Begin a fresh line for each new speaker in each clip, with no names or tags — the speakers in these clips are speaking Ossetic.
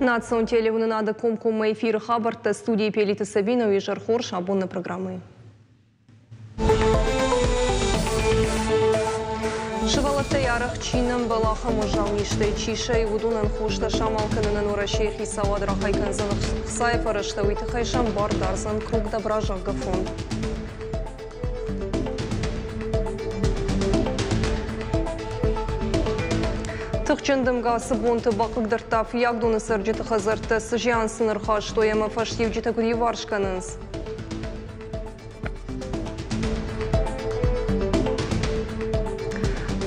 Национ телеуынынады комкоммӕ эфиры хабӕрттӕ, студийы Пелиты Сабина. Уе зӕр хорз, абон нӕ программӕйы. Сывӕллӕттӕй арӕх чи нӕ мбӕлы, ахӕм уӕззау низтӕй чи сӕйы, уыдонӕн хостӕ самал кӕнынӕн Уӕрӕсейы хицауад рахай кӕндзӕн ӕхцайы фӕрӕзтӕ, уый тыххӕй сӕм бар дардзӕн Круг добра, зӕгъгӕ, фонд. Тыхджын дымгӕ ацы бонты бахъыгдардта Фыййагдоны цӕрджыты хӕдзӕрттӕ, цы зиан сын ӕрхастой ӕмӕ фӕстиуджытӕ куыд иуварс кӕнынц?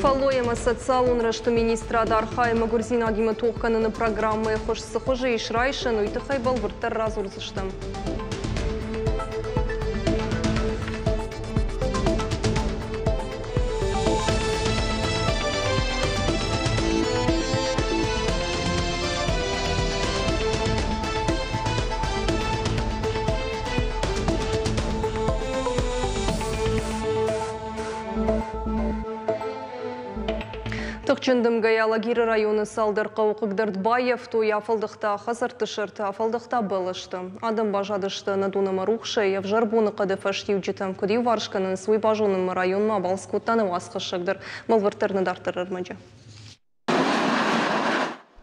Фӕллой ӕмӕ социалон рӕзты министрад архайы мӕгуырдзинадимӕ тох кӕныны программӕйы хуыз цы хуызы ис райсӕн, уый тыххӕй бӕлвырддӕр радзурдзыстӕм. Тыхджын дымгӕйӕ Алагиры районы цалдӕр хъӕуы хъыгдӕрд баййӕфтой, афӕлдӕхта хӕдзӕртты сӕрты, афӕлдӕхта бӕлӕсты. Адӕм баззадысты ӕнӕдон ӕмӕ рухсӕй, ӕвзӕр боныхъӕды фӕстиуджытӕм куыд иуварс кӕнынц, уый базонынмӕ районмӕ абалц кодта нӕ уацхӕссӕг дӕр. Бӕлвырддӕр нӕ дарддӕр ӕрмӕджы.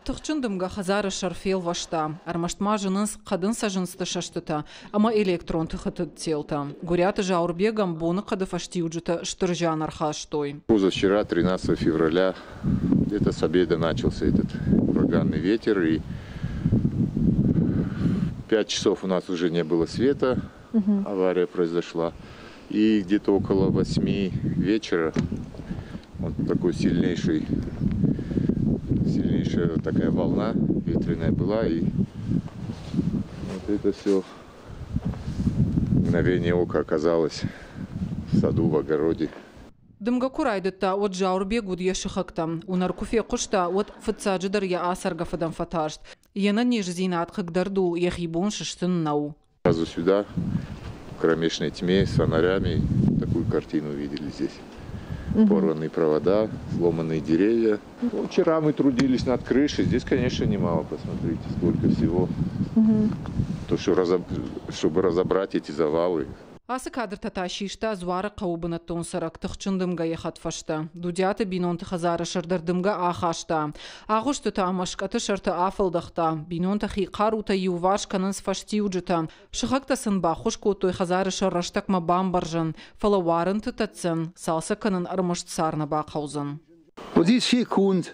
Тыхджын дымгӕ хӕдзары сӕр фелвӕста. Ӕрмӕст ма зынынц хъӕдын цӕджындзты сӕстытӕ ӕмӕ электрон тыхы телтӕ. Гуыриаты Зауырбегӕн боныхъӕды фӕстиуджытӕ стыр зиан ӕрхастой.
Позавчера, 13 февраля, где-то с обеда начался этот ураганный ветер, и в 5 часов у нас уже не было света, авария произошла. И где-то около 8 вечера вот такой сильнейший, сильнейшая такая волна ветреная была, и вот это все мгновение ока оказалось в саду, в огороде.
Дымгӕ куы райдыдта, уӕд Зауырбег уыд йӕ сыхӕгтӕм. Уынӕр куы фехъуыста, уӕд фыццаджыдӕр йӕ ацӕргӕ фыдӕн фӕтарст. Йе нӕниздзинад хъыгдард у, йӕхи бон сыстын нӕу.
Сразу сюда, в кромешной тьме, с фонарями, такую картину увидели здесь. Порванные провода, сломанные деревья. Ну, вчера мы трудились над крышей. Здесь, конечно, немало, посмотрите, сколько всего. То, что чтобы разобрать эти завалы.
Ацы кадртӕ та систа Дзуары хъӕуы бынӕттон цӕрӕг тыхджын дымгӕйы хӕдфӕстӕ. Дудиаты бинонты хӕдзары сӕрдар дымгӕ ахаста. Агъуыстытӕ ӕмӕ скъӕты сӕрты афӕлдӕхта. Бинонтӕ хи хъарутӕй иуварс кӕнынц фӕстиуджытӕ. Сыхӕгтӕ сын баххуыс кодтой хӕдзары сӕр рӕстӕгмӕ бамбӕрзын, фӕлӕ уарынты тӕддзӕн, цалцӕг кӕнын ӕрмӕст цар нӕ бахъӕудзӕн.
Уыди секунд.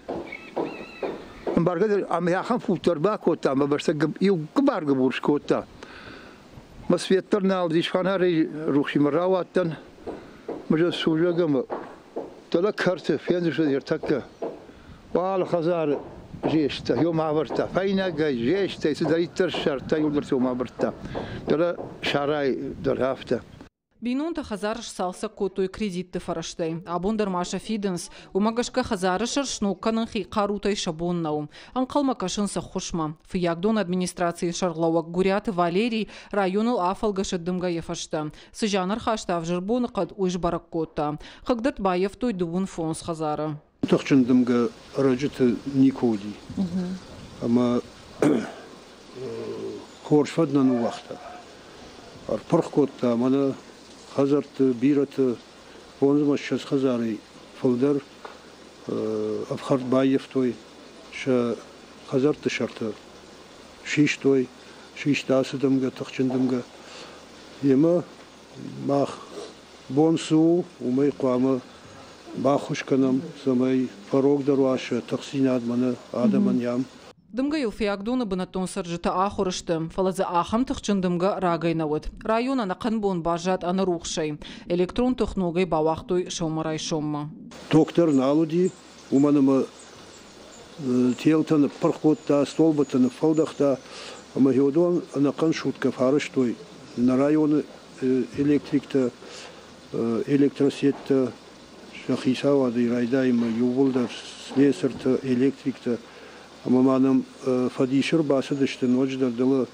Ӕмбаргӕ дӕр ӕмӕ ахӕм футт дӕр бакодта ӕмӕ бӕстӕ иу гыбар-гыбур скодта. Мӕ свет дӕр нал уыдис, фанарӕй рухсимӕ рауадтӕн. Мӕ служӕг ӕмӕ дӕлӕ кӕрты фендзысты ӕртӕккӕ. Уал хӕдзары зестӕ, йом ӕвӕрдта, фӕйнӕгӕй, зестӕй, цыдӕриддӕр ссардта, иуылдӕр сӕ уым ӕвӕрдта. Дӕлӕ сарай дӕр афтӕ.
Бинонтӕ хӕдзар сцалцӕг кодтой кредитты фӕрӕзтӕй. Абон дӕр ма сӕ фидынц. Уымӕ гӕсгӕ хӕдзары сӕр сног кӕнын хи хъарутӕй сӕ бон нӕу. Ӕнхъӕлмӕ кӕсынц ӕххуысмӕ. Фыййагдоны администрацийы сӕргълӕууӕг Гуыриаты Валерий районыл афӕлгӕсыд дымгӕйы фӕстӕ. Цы зиан ӕрхаста ӕвзӕр боныхъӕд, уый сбӕрӕг кодта. Хъыгдард баййӕфтой 35 хӕдзары.
Тыхджын дымгӕ ӕрӕджыты никуы уыди. Ӕмӕ хорз фӕд нӕ ныууагъта. Ӕрпырх кодта мӕнӕ хӕдзӕртты бирӕты 25 хӕдзарӕй фылдӕр ӕфхӕрд баййӕфтой, сӕ хӕдзӕртты сӕртӕ систой, систа ацы дымгӕ, тыхджын дымгӕ. Йемӕ мах бон цы у, уымӕй хъуамӕ баххуыс кӕнӕм, цӕмӕй фӕрогдӕр уа сӕ тыхдзинад мӕнӕ адӕмӕн ям.
Дымгӕйыл Фиагдоны бынӕттон цӕрджытӕ ахуыр сты, фӕлӕ дзы ахӕм тыхджын дымгӕ рагӕй нӕ уыд. Район ӕнӕхъӕн бон баззад ӕнӕрухсӕй. Электрон тых ногӕй бауагътой сӕумӕрайсоммӕ.
Ток дӕр нал уыди, уымӕн ӕмӕ телтӕ ныппырх кодта, столбытӕ ныффӕлдӕхта, ӕмӕ уыдон ӕнӕхъӕн суткӕ фӕрыстой нӕ районы электриктӕ, электросеттӕ сӕ хицауадӕй райдайынмӕ иууылдӕр слесыртӕ, электриктӕ ӕмӕ ма нӕм фӕдисы ӕрбацыдысты ноджыдӕр дӕлӕ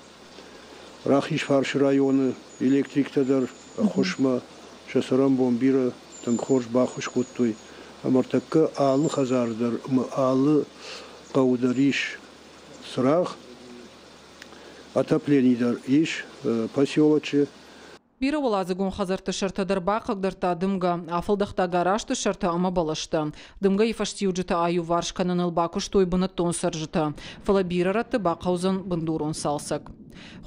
Рахизфарсы районы электриктӕ дӕр ӕххуысмӕ, сӕ цӕрӕнбон бирӕ тынг хорз баххуыс кодтой. Ӕмӕ ӕртӕккӕ алы хӕдзар дӕр ӕмӕ алы хъӕуы дӕр ис цырагъ. Отоплени дӕр ис поселочы.
Бирӕуӕладзыгон хӕдзӕртты сӕртӕ дӕр бахъыгдардта дымгӕ, афӕлдӕхта гаражты сӕртӕ ӕмӕ бӕлӕстӕ. Дымгӕйы фӕстиуджытӕ аиуварс кӕныныл бакуыстой бынӕттон цӕрджытӕ, фӕлӕ бирӕ рӕтты бахъӕудзӕн бындурон цалцӕг.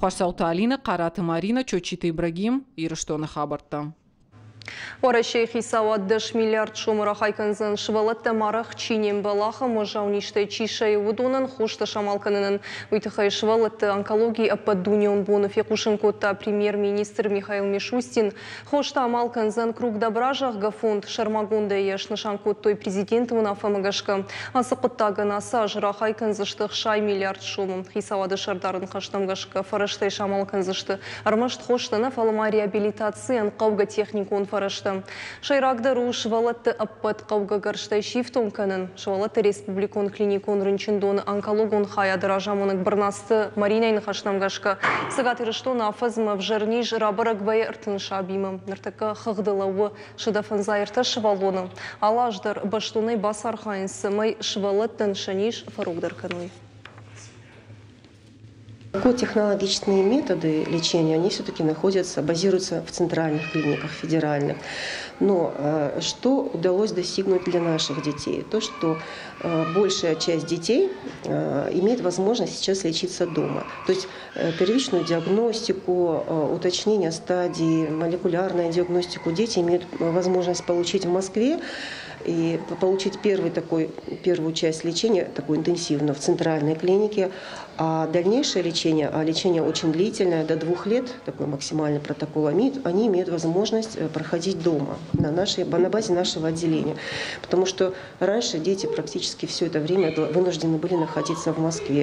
Хуасауты Алинӕ, Хъараты Маринӕ, Чочиты Ибрагим, Ирыстоны хабӕрттӕ.
Уӕрӕсейы хицауад 10 миллиард сомы рахай кӕндзӕн, сывӕллӕттӕм арӕх чи не мбӕлы, ахӕм уӕззау низтӕй чи сӕйы, уыдонӕн хостӕ самал кӕнынӕн. Уый тыххӕй сывӕллӕтты онкологийы ӕппӕтдунеон боны фехъусын кодта премьер-министр Михаил Мишустин. Хостӕ амал кӕндзӕн Круг добра, зӕгъгӕ, фонд. Сӕрмагондӕй йӕ снысан кодтой президенты уынаффӕмӕ гӕсгӕ. Ацы хъуыддагӕн ацы аз рахай кӕндзысты 60 миллиард сомы. Хицауады сӕрдары ныхӕстӕм гӕсгӕ, фӕрӕзтӕй самал кӕндзысты ӕрмӕст хостӕ нӕ, фӕлӕ ма реабилитацийӕн хъӕугӕ техникон фӕрӕзтӕ. Сӕйрагдӕр у сывӕллӕтты ӕппӕт хъӕугӕ гӕрзтӕй сифтонг кӕнын. Сывӕллӕтты республикон клиникон рынчындоны онкологон хайады разамонӕг Бырнацты Маринӕйы ныхӕстӕм гӕсгӕ, Цӕгат Ирыстоны афӕдзмӕ ӕвзӕр низ рабӕрӕг вӕййы 30 сабимӕ. Ныртӕккӕ хыгъды лӕууы 153 сывӕллоны. Алы аз дӕр бӕстонӕй бацархайынц, цӕмӕй сывӕллӕттӕн сӕ низ фӕрогдӕр кӕной.
Технологичные методы лечения, они все-таки находятся, базируются в центральных клиниках, федеральных. Но что удалось достигнуть для наших детей? То, что большая часть детей имеет возможность сейчас лечиться дома. То есть первичную диагностику, уточнение стадии, молекулярную диагностику дети имеют возможность получить в Москве и получить первую часть лечения, такую интенсивную, в центральной клинике. А дальнейшее лечение, а лечение очень длительное, до 2 лет, такой максимальный протокол, они имеют возможность проходить дома, на базе нашего отделения. Потому что раньше дети практически все это время вынуждены были находиться в Москве.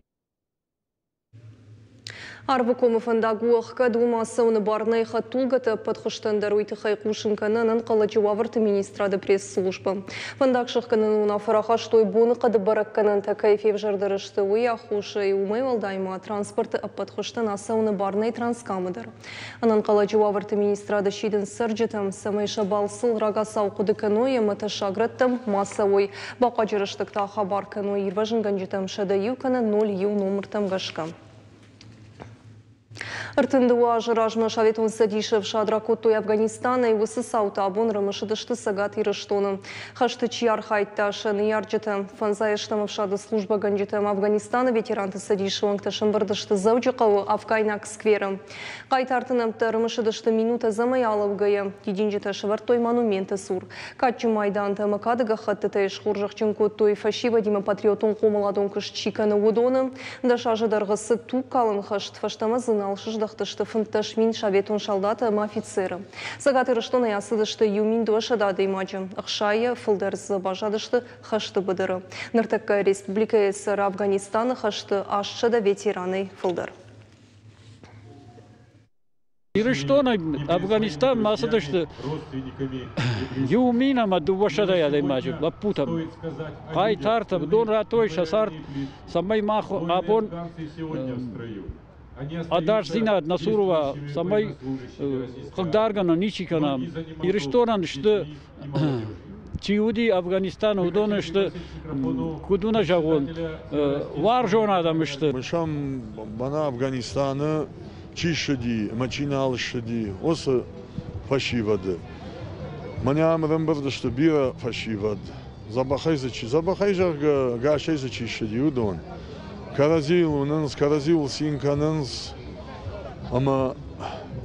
Арвыкомы фӕндаг у ӕхгӕд, уым ацӕуыны бар нӕй хӕдтулгӕты ӕппӕт хуызтӕн дӕр, уый тыххӕй хъусын кӕны ӕнӕнхъӕлӕджы уавӕрты министрады пресс-службӕ. Фӕндаг сӕхгӕныны уынаффӕ рахастой боныхъӕды бӕрӕггӕнӕнтӕ кӕй февзӕрдӕр сты, уый аххосӕй. Уымӕй уӕлдай ма транспорты ӕппӕт хуызтӕн ацӕуыны бар нӕй Транскамы дӕр. Ӕнӕнхъӕлӕджы уавӕрты министрады сидынц цӕрджытӕм, цӕмӕй сӕ балцыл рагацау хъуыды кӕной ӕмӕ тӕссаг рӕттӕм ма цӕуой. Бахъуаджы рӕстӕг та хабар кӕной ирвӕзынгӕнджытӕм 101 кӕнӕ 01 номыртӕм гӕсгӕ. 32 азы размӕ Советон Цӕдисы ӕфсад ракодтой Афганистанӕй, уыцы цаутӕ абон ӕрымысыдысты Цӕгат Ирыстоны. Хӕсты чи архайдта, сӕ ныййарджытӕ, 58 ӕфсады службӕгӕнджытӕ ӕмӕ Афганистаны ветеранты цӕдисы уӕнгтӕ сӕмбырд сты Дзӕуджыхъӕуы афгайнаг скверы. Хъайтарты нӕмттӕ ӕрымысыдысты минут ӕдзӕмӕй алӕугӕйӕ, дидинджытӕ сӕвӕрдтой монументы цур. Кадджын майдантӕ ӕмӕ кады гӕххӕттытӕй схорзӕхджын кодтой фӕсивӕдимӕ патриотон хъомыладон куыст чи кӕны, уыдоны. 10 азы дӕргъы цыд тугкалӕн хӕст, фӕстӕмӕ дзы нал сыздӕхтысты 15 000 советон салдаты ӕмӕ офицеры. Цӕгат Ирыстонӕй ацыдысты 1200 адӕймаджы, 60-ӕй фылдӕр дзы баззадысты хӕсты быдыры. Ныртӕккӕ республикӕйы цӕры Афганистаны хӕсты 800 ветеранӕй фылдӕр.
Ирыстонӕй Афганистанмӕ ацыдысты 1200 адӕймаджы лӕппутӕм, хъайтартӕм, дон радтой сӕ цард, цӕмӕй мах абон ӕдасдзинад нӕ цуры уа, цӕмӕй хъыгдаргӕ нӕ ничи кӕна. Ирыстонӕн сты, чи уыди Афганистаны, уыдон сты, куыд уын зӕгъон, уарзон адӕм сты.
Мысӕм мӕнӕ Афганистаны чи ссыди ӕмӕ чи нал ссыди, уыцы фӕсивӕды. Мӕнӕ ам ӕрӕмбырд сты бирӕ фӕсивӕд. Дзӕбӕхӕй дзы чи, дзӕбӕхӕй зӕгъгӕ, гасӕй дзы чи ссыди, уыдон. Кӕрӕдзийыл уынынц, кӕрӕдзиуыл цин кӕнынц ӕмӕ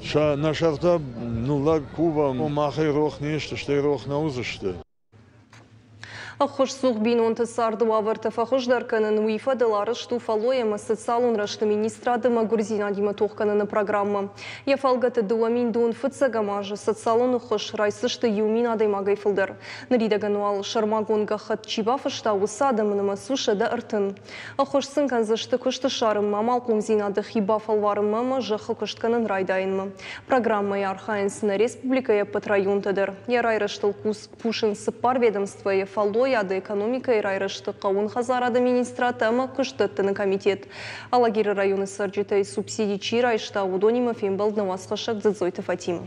сӕ нӕ сӕртӕ ныллӕг кувӕм, махӕй рох не сты, стӕй рох нӕ уыдзысты.
Ӕххуысцух бинонты царды уавӕртӕ фӕхуыздӕр кӕнын, уый фӕдыл арӕзт у фӕллой ӕмӕ социалон рӕзты министрады мӕгуырдзинадимӕ тох кӕныны программӕ. Йӕ фӕлгӕты 2001 азы социалон ӕххуыс райсдзысты 1000 адӕймагӕй фылдӕр. Ныридӕгӕн уал сӕрмагонд гӕххӕтт чи бафыста, уыцы адӕмы нымӕц у 130. Ӕххуыс сын кӕндзысты куысты ссарынмӕ, амалхъомдзинады хи бафӕлварынмӕ ӕмӕ зӕххы куыст кӕнын райдайынмӕ. Программӕйы архайынц нӕ республикӕйы ӕппӕт районтӕ дӕр. Йӕ райрӕзтыл кусынц 4 ведомствойы: фӕллойады, экономикӕйы райрӕзты, хъӕууон хӕдзарады министрадтӕ ӕмӕ куыстдӕттыны комитет. Алагиры районы цӕрджытӕй субсиди чи райста, уыдонимӕ фембӕлд нӕ уацхӕссӕг Дзӕдзойты Фатимӕ.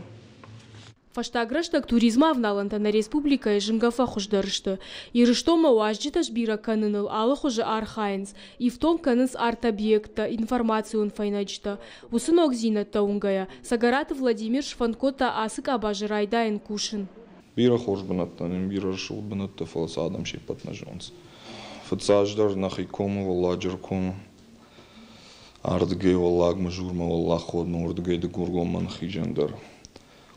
Фӕстаг рӕстӕг туризмы авналӕнтӕ нӕ республикӕйы зынгӕ фӕхуыздӕр сты. Ирыстонмӕ уазджытӕ сбирӕ кӕныныл алы хуызы архайынц, ифтонг кӕнынц арт-объекттӕ, информацион фӕйнӕджытӕ. Уыцы ногдзинӕдтӕ уынгӕйӕ, Цӕгӕраты Владимир сфӕнд кодта ацы къабазы райдайын кусын.
Бирӕ хорз бынӕттӕ нын, бирӕ рӕсугъд бынӕттӕ, фӕлӕ сӕ адӕм се ппӕт нӕ зонынц. Фыццаджыдӕр нӕхи комы, Уӕлладжыры комы. Ардыгӕй Уӕллагмӕ, Журмӕ, Уӕллагходмӕ, уырдыгӕй Дыгургоммӕ ныхизӕн дӕр.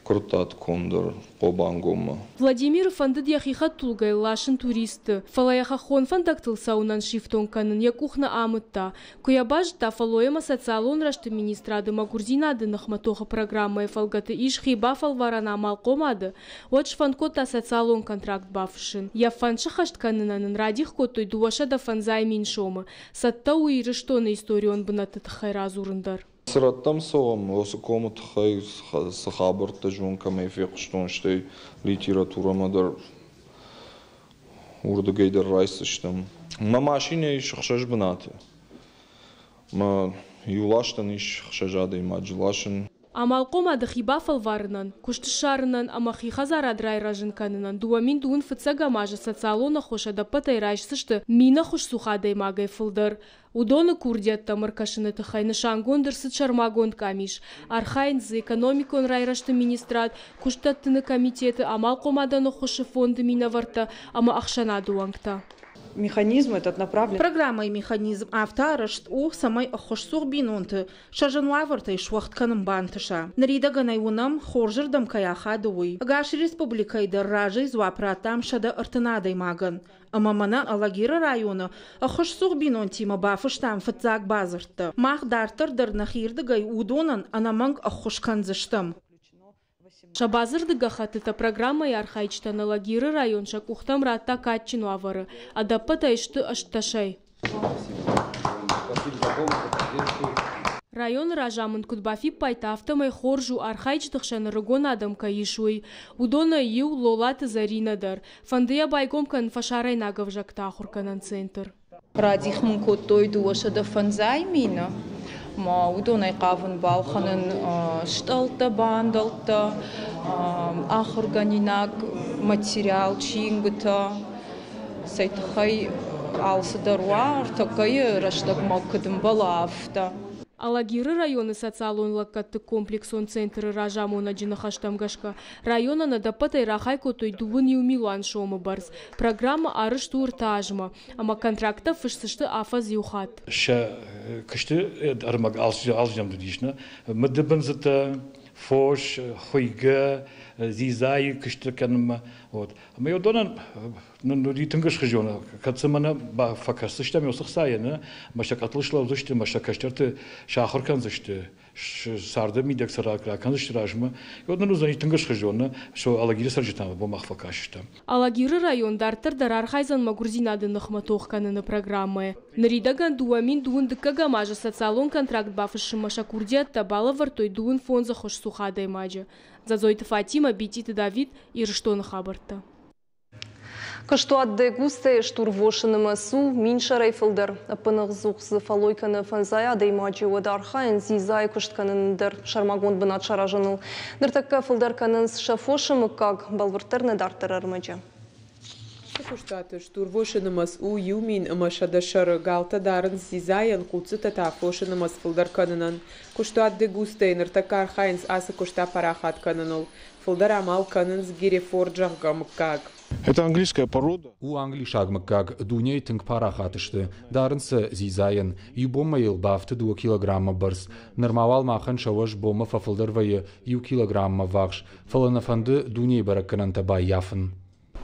Куырттаты ком дӕр, Хъобангоммӕ.
Владимиры фӕндыд йӕхи хӕдтулгӕйыл ласын туристты, фӕлӕ йӕ хӕххон фӕндӕгтыл цӕуынӕн сифтонг кӕнын йӕ къух нӕ амыдта. Куы йӕ базыдта, фӕллой ӕмӕ социалон рӕзты министрады мӕгуырдзинады ныхмӕ тохы программӕйы фӕлгӕты ис хи бафӕлварӕн амалхъомады, уӕд сфӕнд кодта социалон контракт бафыссын. Йӕ фӕнд сыххӕст кӕнынӕн ын радих кодтой 250 000 сомы. Цӕттӕ у Ирыстоны историон бынӕтты тыххӕй радзурын дӕр.
Цы рӕттӕм цӕуӕм, уыцы комы тыххӕй цы хабӕрттӕ зон, кӕмӕй фехъуыстон, стӕй литературӕмӕ дӕр уырдыгӕй дӕр райсдзыстӕм. Мӕ машинӕйы ис ӕхсӕз бынаты. Мӕ иу ластӕн ис ӕхсӕз адӕймаджы ласын.
Амалхъомады хи бафӕлварынӕн, куыст ссарынӕн ӕмӕ хи хӕдзарад райрӕзын кӕнынӕн 2021 азы социалон ӕххуыс ӕдӕппӕтӕй райсдзысты 1000 ӕххуысцух адӕймагӕй фылдӕр. Уыдоны курдиӕттӕм ӕркӕсыны тыххӕй нысангонд ӕрцыд сӕрмагонд къамис. Архайынц дзы экономикон райрӕзты министрад, куыстдӕттыны комитеты, амалхъомадӕн ӕххуысы фонды минӕвӕрттӕ ӕмӕ ӕхсӕнады уӕнгтӕ.
Механизм этот направлен.
Программӕйы механизм афтӕ арӕзт у, цӕмӕй ӕххуысцух бинонты сӕ зын уавӕртӕй суӕгъд кӕнын бантыса. Ныридӕгӕн ӕй уынӕм, хорзырдӕм кӕй ахады, уый. Ӕгас республикӕйы дӕр разӕй дзуапп радтам 130 адӕймагӕн. Ӕмӕ мӕнӕ Алагиры районы ӕххуысцух бинонтимӕ бафыстам фыццаг бадзырдтӕ. Мах дарддӕр дӕр нӕхирдыгӕй уыдонӕн ӕнӕмӕнг ӕххуыс кӕндзыстӕм.
Сӕ бадзырды гӕххӕттытӕ программӕйы архайджытӕн Алагиры район сӕ къухтӕм радта кадджын уавӕры. Ӕдӕппӕтӕй сты 18-ӕй. Районы разамынд куыд бафиппайдта, афтӕмӕй хорз у, архайджыты хсӕн ӕрыгон адӕм кӕй ис, уый. Уыдонӕй иу Лолаты Зӕринӕ дӕр. Фӕнды йӕ байгом кӕнын фӕсарӕйнаг ӕвзӕгты ахуыргӕнӕн центр.
Радих мын кодтой 250 000, ӕмӕ уыдонӕй хъавын балхӕнын стъӕлттӕ, бандӕлттӕ, ахуыргӕнинаг материал, чингуытӕ. Цӕй тыххӕй алцыдӕр уа, ӕртӕккӕйы рӕстӕгмӕ куыд ӕмбӕла, афтӕ.
Алагиры районы социалон лӕггӕдты комплексон центры разамонӕджы ныхӕстӕм гӕсгӕ, районӕн ӕдӕппӕтӕй рахай кодтой 21 милуан сомы бӕрц. Программӕ арӕзт у 3 азмӕ, ӕмӕ контракттӕ фысдзысты афӕдз иу хатт.
Сӕ куысты ӕрмӕг алчидӕм уыдис нӕ мыдыбындзытӕ, фос, хуыйгӕ, дзидзайы куысты кӕнынмӕ. Вот. Ӕмӕ уыдонӕн нын уыди тынг ӕхсызгон, кӕд сын мӕнӕ фӕкӕсдзыстӕм уыцы хцайӕ, нӕ, ӕмӕ сӕ къӕтыл слӕудзысты, ӕмӕ сӕ кӕстӕрты сахуыр кӕндзысты, царды мидӕг сӕ ракӕндзысты размӕ. Уӕд нын уыдзӕни тынг ӕхсызгон, нӕ, со Алагиры цӕрджытӕм абон мах фӕкастыстӕм.
Алагиры район дарддӕр дӕр архайдзӕн мӕгуырдзинады ныхмӕ тох кӕныны программӕйы. Ныридӕгӕн 2022 азы социалон контракт бафыссынмӕ сӕ курдиӕттӕ балӕвӕрдтой 25 ӕххуысцух адӕймаджы. Дзадзойты Фатимӕ, Бититы Давид, Ирыстоны хабӕрттӕ.
Куыстуат Дегустӕйы стурвосы нымӕц у 1000 сӕрӕй фылдӕр. Ӕппынӕдзух дзы фӕллой кӕны 50 адӕймаджы, уӕд архайынц дзидзайы куыст кӕнын дӕр сӕрмагонд бынат саразыныл. Ныртӕккӕ фылдӕр кӕнынц сӕ фосы мыггаг, бӕлвырддӕр нӕ дарддӕр ӕрмӕджы.
Ацы куыстуаты стурвосы нымӕц у 1100 сӕры. Галтӕ дарынц дзидзайӕн, хъуццытӕ та фосы нымӕц фылдӕр кӕнынӕн. Куыстуат Дегустӕйы ныртӕккӕ архайынц ацы куыст апарахат кӕныныл. Фылдӕр амал кӕнынц Герефорд, зӕгъгӕ, мыггаг.
Это английская порода.
У англисаг мыггаг, дунейы тынг парахат сты, дарынц сӕ дзидзайӕн. Иу бонмӕ йыл бафты 2 килограммы бӕрц. Нырма уал махӕн сӕ уӕз бонмӕ фӕфылдӕр вӕййы 1 килограмммӕ ввахс, фӕлӕ нӕ фӕнды дунейы бӕрӕггӕнӕнтӕ баййафын.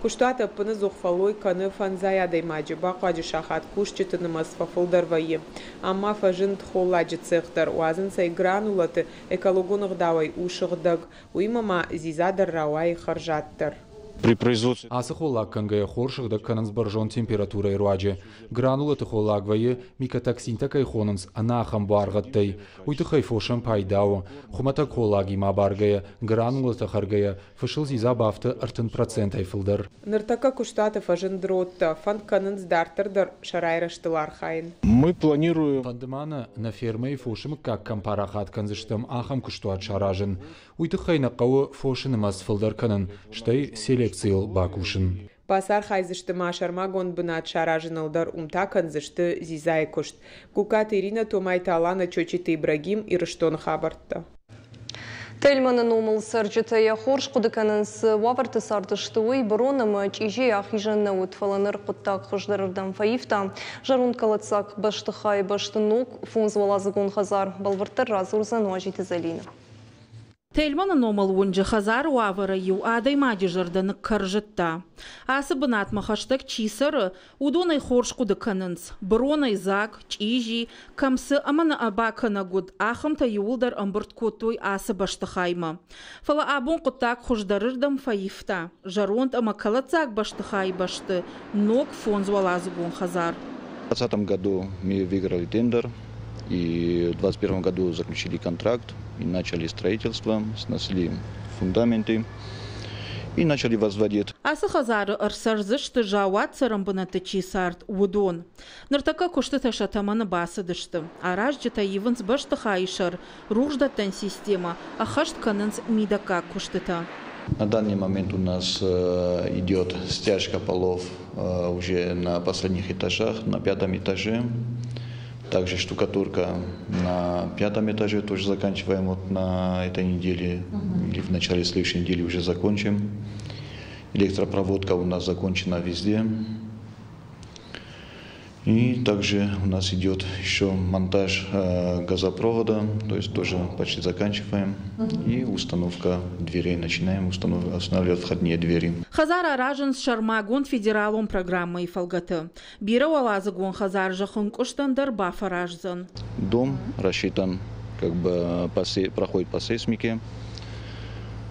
Куыстуат ӕппынӕдзух фӕллой кӕны 50 адӕймаджы. Бахъуаджы сахат кусджыты нымӕц фӕфылдӕр вӕййы. Ам ма фӕзынд холладжы цех дӕр. Уадзынц ӕй гранулӕты, экологон ӕгъдауӕй у сыгъдӕг. Уыимӕ ма дзидза дӕр рауайы хӕрзаддӕр.
При производстве
Ацы холлаг кӕнгӕйӕ хор сыгъдӕг кӕнынц бӕрзонд температурӕйы руаджы. Гранулӕты холлаг вӕййы, микотоксинтӕ кӕй хонынц, ӕнӕ ахӕм буаргъӕдтӕй. Уый тыххӕй фосӕн пайда у. Хуымӕтӕг холлагимӕ абаргӕйӕ, гранулӕтӕ хӕргӕйӕ, фысыл дзидза бафты 30%-ӕй фылдӕр.
Ныртӕккӕ куыстуаты фӕзынд родтӕ. Фӕнд кӕнынц дарддӕр дӕр сӕ райрӕзтыл архайын.
Мы планируем
Фӕнды ма нӕ, нӕ фермӕйы фосы мыггаг кӕм парахат кӕндзыстӕм, ахӕм куыстуат саразын. Уый тыххӕй нӕ хъӕуы фосы нымӕц фылдӕр кӕнын, стӕй селекцийыл бакусын.
Бацархайдзысты ма сӕрмагонд бынат саразыныл дӕр, уым та кӕндзысты дзидзайы куыст. Гугкаты Иринӕ, Томайты Алана, Чочиты Ибрагим, Ирыстоны хабӕрттӕ.
Тельманы номыл цӕрджытӕ йӕ хорз хъуыды кӕнынц, цы уавӕрты цардысты, уый бырон ӕмӕ чъизийы ахизӕн нӕ уыд, фӕлӕ ныр хъуыддаг хуыздӕрырдӕм фӕивта. Зӕронд кӕлӕддзаг бӕстыхайы бӕсты ног фондзуӕладзыгон хӕдзар. Бӕлвырддӕр радзурдзӕн Уазиты Зӕлинӕ.
Тельманы номыл уынджы хӕдзары уавӕрӕй-иу адӕймаджы зӕрдӕ ныккӕрзыдта. Ацы бынатмӕ хӕстӕг чи цӕры, уыдон ӕй хорз хъуыды кӕнынц. Быронӕй дзаг, чъизи, кӕм цы ӕмӕ нӕ бакӕнӕг уыд, ахӕмтӕ иууылдӕр ӕмбырд кодтой ацы бӕстыхаймӕ. Фӕлӕ абон хъуыддаг хуыздӕрырдӕм фӕивта. Зӕронд ӕмӕ кӕлӕддзаг бӕстыхайы бӕсты ног фондзуӕладзыгон хӕдзар.
В 2020 году мы выиграли тендер и в 2021 году заключили контракт и начали строительство, снесли фундаменты и начали возводить.
Ацы хӕдзары ӕрцӕрдзысты заууат цӕрӕнбынӕтты чи цард, уыдон. Ныртӕккӕ куыстытӕ сӕ тӕмӕны бацыдысты. Аразджытӕ ивынц бӕстыхайы сӕр, рухсдӕттӕн системӕ, ӕххӕст кӕнынц мидӕггаг куыстытӕ.
На данный момент у нас идет стяжка полов уже на последних этажах, на пятом этаже. Также штукатурка на пятом этаже тоже заканчиваем вот на этой неделе или в начале следующей недели уже закончим. Электропроводка у нас закончена везде. И также у нас идет еще монтаж газопровода, то есть тоже почти заканчиваем. И установка дверей, начинаем устанавливать входные двери.
Хӕдзар аразынц сӕрмагонд федералон программӕйы фӕлгӕты. Бирӕуӕладзыгон хӕдзар зӕххынкъуыстӕн дӕр бафӕраздзӕн.
Дом рассчитан, как бы проходит по сейсмике.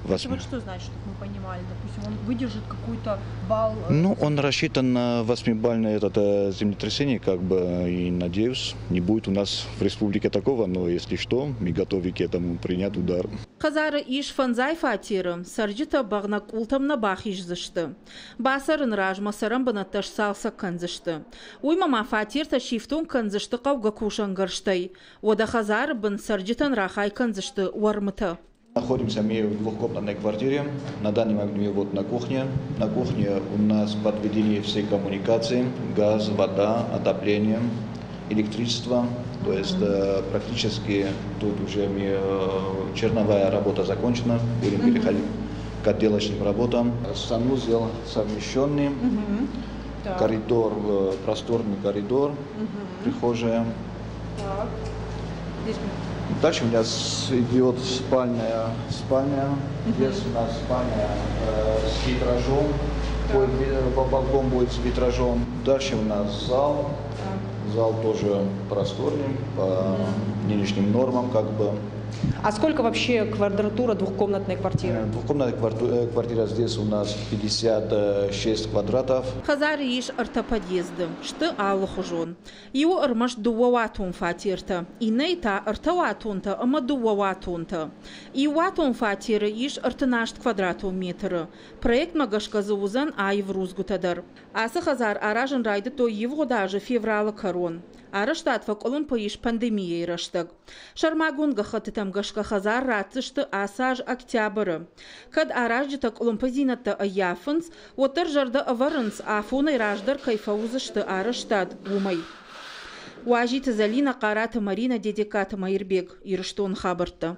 Это вот что значит, чтобы мы понимали? Допустим, он выдержит какой-то балл?
Ну, он рассчитан на восьмибалльное этот, землетрясение, как бы, и, надеюсь, не будет у нас в республике такого, но если что, мы готовы к этому принять удар.
Хӕдзары ис фӕндзай фатеры, цӕрджытӕ бӕгънӕг къултӕм нӕ бахиздзысты. Бацӕрыны размӕ цӕрӕн бынӕттӕ сцалцӕг кӕндзысты. Уыимӕ ма фатертӕ сифтонг кӕндзысты хъӕугӕ кусӕнгӕрзтӕй. Уӕдӕ хӕдзары бын цӕрджытӕн рахай кӕндзысты уӕрмытӕ.
Находимся мы в двухкомнатной квартире. На данный момент мы вот на кухне. На кухне у нас подведены все коммуникации: газ, вода, отопление, электричество. То есть практически тут уже мы, черновая работа закончена. Будем переходить к отделочным работам. Санузел совмещенный, коридор, просторный коридор, прихожая.
Так. Здесь
Дальше у нас идет спальня. Спальня. Здесь у нас спальня с витражом. Балкон будет с витражом. Дальше у нас зал. Так. Зал тоже просторный, по нынешним нормам как бы.
А сколько вообще квадратура двухкомнатной квартиры?
Двухкомнатная квартира здесь у нас 56 квадратов.
Хӕдзары ис ӕртӕ подъезды, сты алыхуызон. Иуы ӕрмӕст дыууӕуатон фатертӕ, иннӕйы та ӕртӕуатонтӕ ӕмӕ дыууӕуатонтӕ. Иууатон фатеры ис 38 квадратон метры. Проектмӕ гӕсгӕ дзы уыдзӕн аив рудзгуытӕ дӕр. Ацы хӕдзар аразын райдыдтой ивгъуыд азы февралы кӕрон. Арӕзтад фӕкъуылымпы ис пандемийӕйы рӕстӕг. Сӕрмагонд гӕххӕттытӕм гӕсгӕ хӕдзар ратдзысты ацы аз октябры. Кӕд аразджытӕ къуылымпыдзинӕдтӕ ӕййафынц, уӕддӕр зӕрдӕ ӕвӕрынц, афонӕй раздӕр кӕй фӕуыдзысты арӕзтад, уымӕй. Уазиты Зӕлинӕ, Хъараты Маринӕ, Дедегкаты Мӕирбег, Ирыстоны хабӕрттӕ.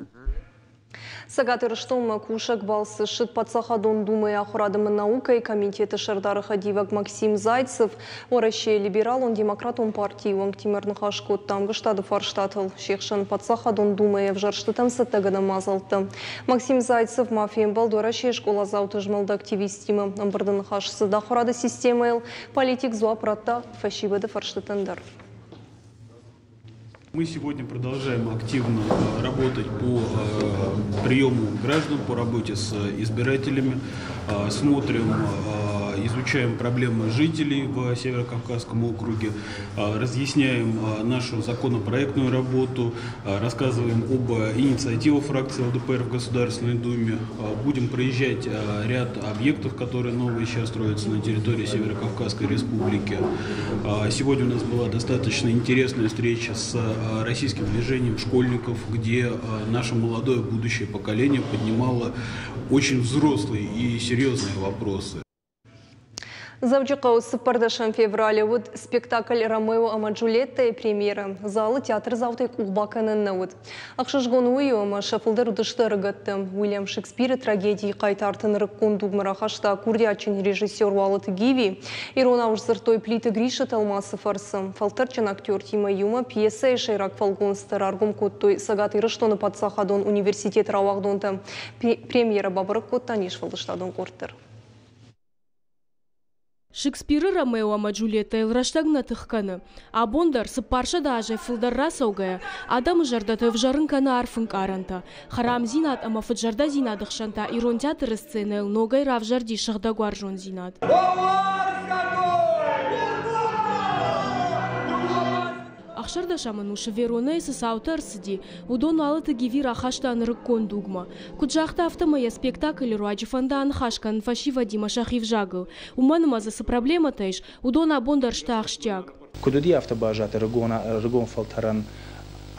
Цӕгат Ирыстонмӕ кусӕг балцы ссыд Паддзахадон Думӕйы ахуырад ӕмӕ наукӕйы комитеты сӕрдары хӕдивӕг Максим Зайцев. Уӕрӕсейы либералон-демократон партийы уӕнгтимӕ ӕрныхас кодта ӕмгуыстады фарстатыл, се хсӕн Паддзахадон Думӕйы ӕвзӕрстытӕм цӕттӕгӕнӕн мадзӕлттӕ. Максим Зайцев ма фембӕлд Уӕрӕсейы скъоладзауты змӕлды активисттимӕ. Ӕмбырды ныхас цыд ахуырады системӕйыл. Политик дзуапп радта фӕсивӕды фӕрстытӕн дӕр.
Мы сегодня продолжаем активно работать по приему граждан, по работе с избирателями. Смотрим Изучаем проблемы жителей в Северокавказском округе, разъясняем нашу законопроектную работу, рассказываем об инициативах фракции ЛДПР в Государственной Думе. Будем проезжать ряд объектов, которые новые сейчас строятся на территории Северокавказской Республики. Сегодня у нас была достаточно интересная встреча с российским движением школьников, где наше молодое будущее поколение поднимало очень взрослые и серьезные вопросы.
Дзӕуджыхъӕуы 14 февралы уыд спектакль «Ромео ӕмӕ Джульеттӕйы» премьерӕ. Залы театрдзаутӕй къух бакӕнӕн нӕ уыд. Ӕхсызгон уый у, ӕмӕ сӕ фылдӕр уыдысты ӕрыгӕттӕ. Уильям Шекспиры трагедийы хъайтарты нырыккон дугмӕ рахаста курдиатджын режиссер Уалыты Гиви. Иронау сдзырдтой Плиты Грисы тӕлмацы фӕрцы. Фӕлтӕрдджын актертимӕ иумӕ пьесӕйы сӕйраг фӕлгонцтӕ раргом кодтой Цӕгат Ирыстоны паддзахадон университеты рауагъдонтӕ. Премьерӕ бабӕрӕг кодта не сфӕлдыстадон къорд дӕр.
Шекспиры Ромео ӕмӕ Джульеттӕйыл рӕстӕг нӕ тых кӕны. Абон дӕр, 400 азӕй фылдӕр рацӕугӕйӕ, адӕмы зӕрдӕты ӕвзӕрын кӕны арф ӕнкъарӕнтӕ. Хӕрамдзинад ӕмӕ фыд-зӕрдӕдзинады хсӕн та ирон театры сценӕйыл ногӕй равзӕрди сыгъдӕг уарзондзинад. Ӕхсӕрдӕсӕм ӕнусы Веронӕйы цы цаутӕ ӕрцыди, уыдон Уалыты Гиви рахаста нырыккон дугмӕ. Куыд загъта, афтӕмӕй йӕ спектаклы руаджы фӕнды аныхас кӕнын фӕсивӕдимӕ сӕхи взагыл. Уымӕн ӕмӕ дзы цы проблемӕтӕ ис, уыдон абон дӕр сты ахсджиаг.
Куыд уыди, афтӕ баззад ӕрыгон фӕлтӕрӕн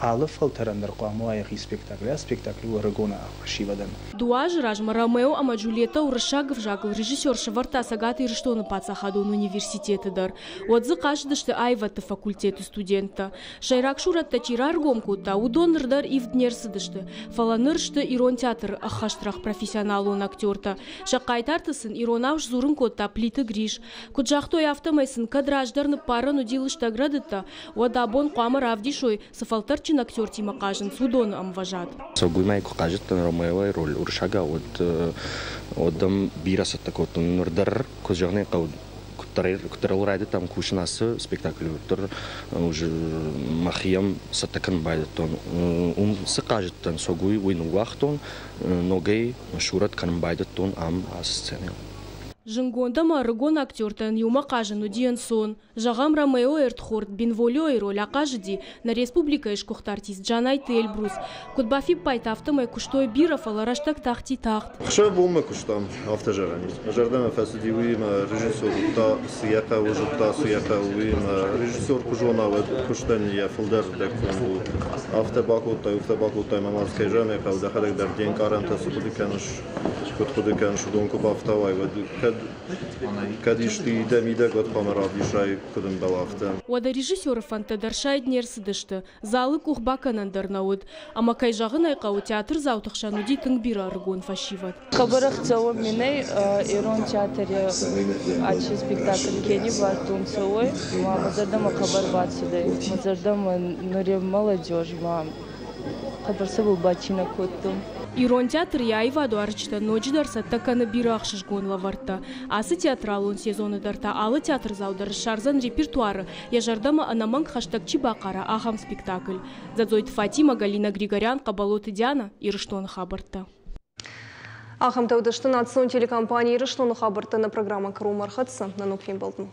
алы фӕлтӕрӕн дӕр хъуамӕ уа йӕхи спектакль. Ацы спектакль у ӕрыгон фӕсивӕдӕн.
Дыууӕ азы размӕ Ромео ӕмӕ Джульеттӕ уырыссаг ӕвзагыл режиссер сӕвӕрдта Цӕгат Ирыстоны паддзахадон университеты дӕр. Уӕд дзы хъазыдысты аивӕдты факультеты студенттӕ. Сӕйраг сурӕттӕ чи раргом кодта, уыдон ныр дӕр ивд не рцыдысты, фӕлӕ ныр сты ирон театры ӕххӕстрӕх профессионалон актертӕ. Сӕ хъайтарты сын иронау сдзурын кодта Плиты Гриш. Куыд загътой, афтӕмӕй сын кӕд раздӕр ныппарӕн уыди лыстӕг рӕдыдтӕ, уӕд абон хъуамӕ равдисой, цы фӕлтӕрдджын актертимӕ хъазынц, уыдоны ӕмвӕзад.
Сылгоймаг куы хъазыдтӕн Ромеойы роль уырыссагау, уӕд уӕд ӕм бирӕ цӕттӕ кодтон. Ныр дӕр, куыд зӕгъын ӕй хъӕуы, куыддӕр ыл райдыдтам кусын ацы спектаклы, уӕддӕр уже мӕхи йӕм цӕттӕ кӕнын байдыдтон. Уым цы хъазыдтӕн, согуй, уый ныууагътон, ногӕй сурӕт кӕнын байдыдтон ам ацы сценӕйыл.
Зынгонд ӕмӕ ӕрыгон актертӕн иумӕ хъазын уыди ӕнцон. Зӕгъӕм, Ромеойы ӕрдхорд Бенволиойы роль ахъазыди нӕ республикӕйы сгуыхт артист Джанайты Эльбрус. Куыд бафиппайдта, афтӕмӕй куыстой бирӕ, фӕлӕ рӕстӕг тахти тагъд.
Хсӕв бонмӕ куыстам, афтӕ зӕгъӕн ис. Мӕ зӕрдӕмӕ фӕцыди уыимӕ, режиссер уыдта, цы йӕ хъӕуы, зыдта, цы йӕ хъӕуы, уыимӕ. Режиссер куы зона, уӕд куыстӕн йӕ фылдӕр рдӕг конд у. Афтӕ бакодтай, уфтӕ бакодтай, мӕ ма дзы кӕй зӕгъын ӕй хъӕуы, дӕхӕдӕг дӕр де нкъарӕнтӕ цы хъуыды кӕныс, куыд хъуыды кӕныс, уыдон куы бафтауай, уӕд кӕд Кӕд исты дӕ мидӕг, уӕд хъуамӕ равдисай, куыд ӕмбӕлы, афтӕ.
Уӕдӕ режиссеры фӕндтӕ дӕр сайд не рцыдысты, залы къух бакӕнӕн дӕр нӕ уыд. Ӕмӕ, кӕй зӕгъын ӕй хъӕуы, театрдзауты хсӕн уыди тынг бирӕ ӕрыгон фӕсивӕд.
Хъӕбӕр ӕхцӕуӕн мин ӕй ирон театри аци спектакль ке ниввардтонцӕ, уой. Ма мӕ зӕрдӕмӕ хъӕбӕр бацудӕй. Мӕ зӕрдӕмӕ нури молодежь ма хъӕбӕр цӕбӕл бацийнӕ кодтон.
Ирон театр йӕ аивадуарзджытӕн ноджыдӕр цӕттӕ кӕны бирӕ ӕхсызгон лӕвӕрттӕ. Ацы театралон сезоны дӕр та алы театрдзау дӕр ссардзӕн репертуары, йӕ зӕрдӕмӕ ӕнӕмӕнг хӕстӕг чи бахъара, ахӕм спектакль. Дзӕдзойты Фатимӕ, Галина Григорян, Хъӕбӕлоты Диана, Ирыстоны хабӕрттӕ.
Ахӕмтӕ уыдысты национ телекомпани Ирыстоны хабӕрттӕ нӕ программӕ кӕронмӕ ӕрхӕццӕ. Нӕ ног фембӕлдмӕ.